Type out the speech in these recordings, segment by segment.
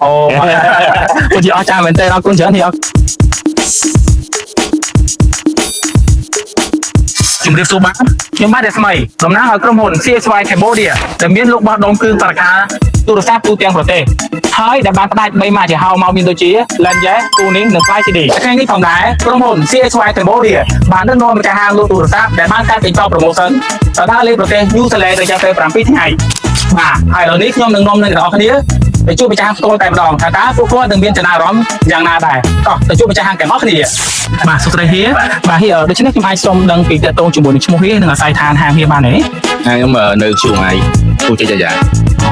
អូ ពិតជាអស្ចារ្យមែនទែនអរគុណច្រើននេះអរជំរាបសួរបាទខ្ញុំបាទរស្មីតំណាងឲ្យក្រុមហ៊ុន CSY Cambodia ដែលមានលោកបោះដុំគ្រឿងបរិក្ខារទូរស័ព្ទទូទាំងប្រទេសហើយដែលបានផ្ដាច់3ម៉ាកជាហៅមកមានដូចជា Lanyard, Tuning និង Fly CD។ ថ្ងៃនេះផងដែរក្រុមហ៊ុន CSY Cambodia បានដឹកនាំម្ចាស់ហាងលក់ទូរស័ព្ទដែលបានកាត់កញ្ចប់ promotion ទៅដើរលេងប្រទេស New Zealand រយៈពេល7ថ្ងៃបាទហើយឥឡូវនេះខ្ញុំនឹងនាំអ្នកទាំងអស់គ្នាទៅជួបម្ចាស់ហាងផ្ទាល់តែម្ដងថាតើពួកគាត់នឹងមានចំណារអារម្មណ៍យ៉ាងណាដែរតោះទៅជួបម្ចាស់ហាងទាំងអស់គ្នាបាទសួស្តីហៀបាទហៀដូច្នេះខ្ញុំអាចសូមដឹងពីតកតងជាមួយនឹងឈ្មោះហៀនិងអាស័យដ្ឋានហាងហៀបានទេ? ហាងខ្ញុំនៅជួងថ្ងៃពូជ័យយ៉ា អូ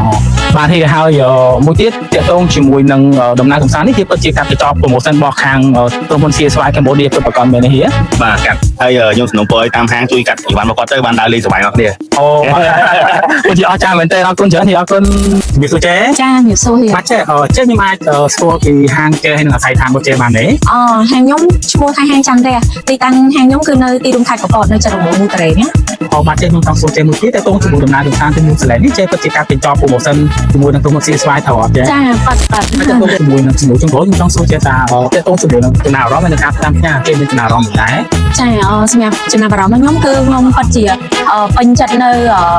បាទហៀហើយមួយទៀតតកតងជាមួយនឹងដំណើរកម្សាន្តនេះគឺពិតជាការកញ្ចប់ promotion របស់ខាងក្រុមហ៊ុន CSY Cambodia ពិតប្រាកដមែនទេហៀ? បាទកាត់ហើយខ្ញុំសំណូមពរឲ្យតាមហាងជួយកាត់អីវ៉ាន់របស់គាត់ទៅបានដើរលេងសប្បាយអស់គ្នា។ អូពិតជាអស្ចារ្យមែនទែនអរគុណច្រើនហៀអរគុណជំរាបសួរចេ ចាជំរាបសួរហៀ។ បាទចេចេខ្ញុំអាចស្គាល់ពីហាងចេហើយនិងអាស័យដ្ឋានរបស់ចេបានទេ? អូហាងខ្ញុំឈ្មោះថាហាងចន្ទរះទីតាំងហាងខ្ញុំគឺនៅទីរួមខេត្តកពតនៅចិត្តរមូលមូតរ៉េណា។ អូបាទចេះខ្ញុំចង់សួរចេះមួយទៀតតើតងជាមួយដំណើរកម្សាន្តទៅ New Zealand នេះចេះពិតជាការកញ្ចប់ promotion ជាមួយនឹងក្រុមហ៊ុន CSY ត្រូវអត់ចេះ? ចាប៉ាត់ប៉ាត់។ ហើយតើតងជាមួយនឹងជាមួយចុងក្រោយខ្ញុំចង់សួរចេះថាតើតងជាមួយនឹងចំណារអារម្មណ៍និងការផ្ដាំផ្ញើគេមានចំណារអារម្មណ៍ដែរ? ចាអសម្រាប់ចំណាប់អារម្មណ៍របស់ខ្ញុំគឺខ្ញុំពិតជាពេញចិត្តនៅ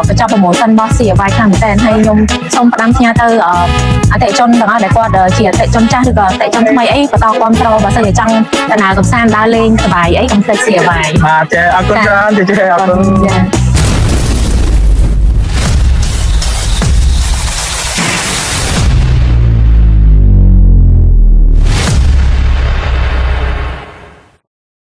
កញ្ចប់ promotion របស់ CY ខ្លាំងមែនទែនហើយខ្ញុំសូមផ្ដាំផ្ញើទៅអតិថិជនទាំងអស់ដែលគាត់ជាអតិថិជនចាស់ឬក៏អតិថិជនថ្មីអីបន្តគាំទ្របើសិនជាចង់ដំណើរកម្សាន្តដើរលេងសប្បាយអីកុំភ្លេច CY។ បាទចេះអរគុណច្រើនចេះអរគុណ។ ចា។